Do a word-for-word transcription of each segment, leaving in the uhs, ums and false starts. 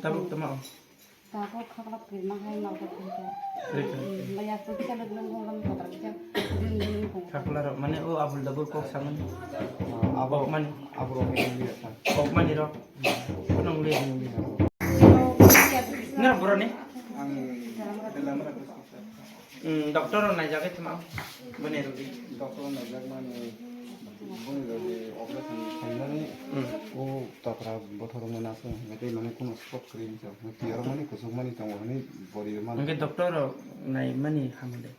Tabuk tama o. Tabuk khaklap kiri ma hai ma kok kiri. Kiri kiri. Maya tu kita lagi nunggu kan kotor kita. Ding ding kong. Khakla rok mane o abul dabul kok sangan. Abok mani. Abro kok mani rok. Kunung li. Nera bro ni? Ang dalam rok. Hmm, doctor rok naijagwi tongma boni rwgwi. Doctor rok naijak mani boni rwgwi operation khainani. Hmm. O tokra bothor wngmani aswk hwnkhe tei mane kheno stroke kwrwi wngkha. Tiyarok mani kwchwkmani tongo hwnwi bori rwmani. Hwnkhe doctor rok naimani hamle?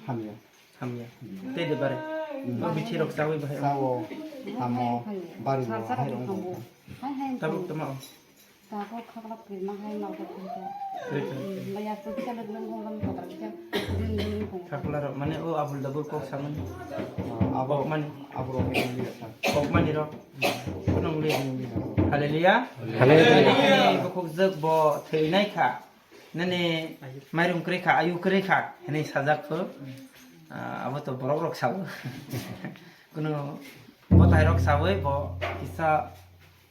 Hamya. Hamya. Hmm. Tei de bare? Hmm. O bithi rok chawi bahai. Chawo, hamo, bari bo, hai rok wngkha. Tabuk tama o. Tabuk khaklap kiri ma hai ma kok kiri. Kiri kiri. Maya tu kita lagi nunggu kan kotor kita. Ding ding kong. Khakla rok mane o abul dabul kok sangan. Abok mani. Abro kok mani rok. Kunung li. Haleluya. Haleluya. Bukhuk jwk bo thwinai kha. Nini mairum kwrwi kha, ayu kwrwi kha, hinwi sajak kho. Ah, abo to borok rok sao. Kuno bo tai rok sawi bo kisa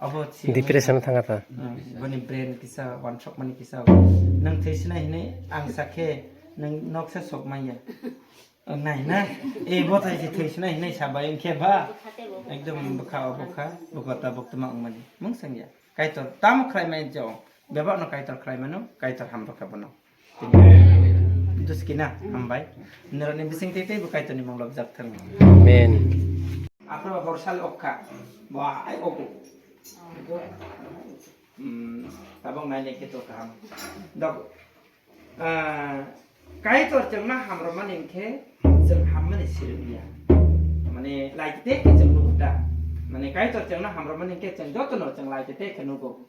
abo si depression thanga ta. Hmm, boni brain kisa wansok mani kisa. Nang thwi sina hinwi ang sakhe nang noksa sok manya. Nai na, e bo tai si thwi sina hinwi sabai wngkhe ba. Ekdom bwkha o bwkha, bwkha ta bwktma wngmani. Mung sangya. Kaitor tamo khlai mai jong. Bebak no Kaitor khlai mano, Kaitor ham rokha bono. Duskina, hambai. Norokni bising tei tei bo Kaitorni mung lobjak thang. Amen. Aphro horsal okha. Bo ai oku. Hmm, tabok nai ne kheto kaham. Dok. Ah, Kaitor chwngno hamrwmani hwnkhe chwng hammani sirwk ya. Mane, laitete khe chwng nugo ta. Mane, Kaitor chwngno hamrwmani hwnkhe chwng jotono chwng laitete khe nugo.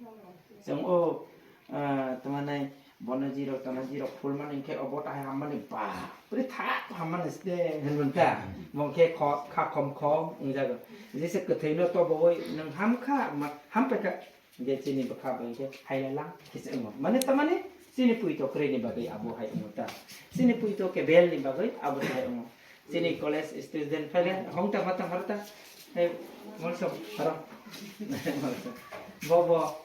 Chwng o, ah, tongmani bono jirok, tono jirok phulmani hwnkhe obo tahai hammani bapre thak hammani ste hinwi ta. Bo hwnkhe kho-, kha khom khom wngjago. Jesa kwthwino tobowi nwng hamkha, ma-, hampaikha. Hingke chini bwkha bai hingke hailailang kisa wngo. Mane tamani chini puito kwrwini bagwi abo hai wngo ta. Chini puito ke belni bagwi abo hai wngo. Chini college student phaile hongta mata harta. Hey, molso, haro. Bo bo,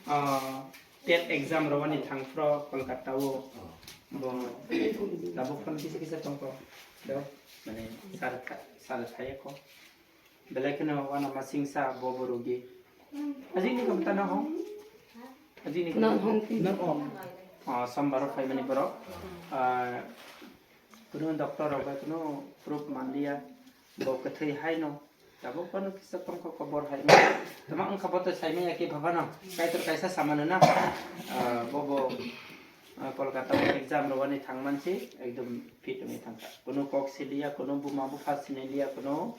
ah, tet exam rwani thangphro Kolkata o. Bo tabuk phano kisa kisa tongkho. Do, mane sar tha-, sar thayakho. Belai kheno uanama singsa bo bo rugi. Ajini kom tana hong. Ajini kom. Non hong. Non hong. Ah, sombar o phaimani borok. Ah, kuno doctor rok bai kuno proof manliya. Bo kwthwi haino. Tabuk bono kisa tongkho kobor hai. Tama wngkha bo to saimanya khe bhabano. Kaitor kaisa samano na. Ah, bo bo Ah, Kolkata o exam rwani thangmansi, ekdom fit wngwi thangkha. Kuno kok siliya, kuno buma bupha siniliya, kuno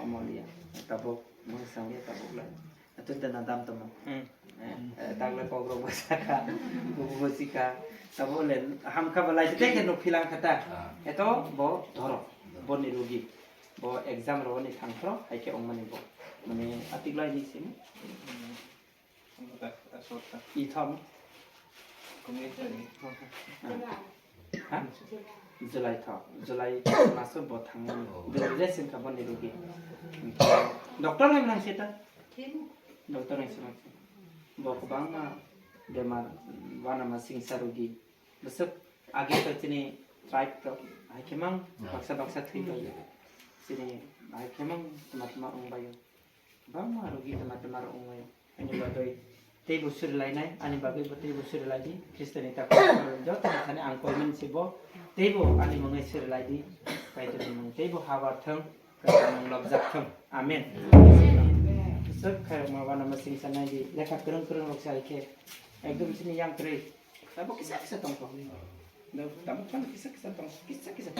omo liya. Tabuk mungsang liya, tabuk lai. Atun tena dam tamo. Hmm. Eh, eh, tagle kok rok bwsakha, bubu bwsika. Tabuk le hamkha belai tei khe nuk philang khata. Ah. Eto bo dhoro, boni rugi. Bo exam rwani thangphro, hai khe ongmani bo. Mane atik lai ni simi. Itham. Ha? July tho. July maso bo thangmani. Oh. July le singkha boni rugi. Doctor hai mwnang seta. Doctor hai mwnang seta. Bo kwbangma bemar, uanama singsa rugi. Bwswk age to chini tribe rok hai khe mang baksa baksa thwi bai. Chini hai khe mang tma tma wng bai. Bangma rugi tma tma rok wng bai. Ani bagwi teibo suri lainai, ani bagwi bo teibo suri lai di. Khristoni takhuk joto ni thani ang koi mani se bo teibo ani mungwi suri lai di. Kaitorni mung teibo habar thung. Kaisa mung lobjak thung. Amen. Swk khairokma uanama singsa nai di. Lekha kwrwng kwrwng rok sai khe ekdom chini yang kwrwi. Tamo kisa kisa tongkho. Tamo phano kisa kisa tongkho. Kisa kisa.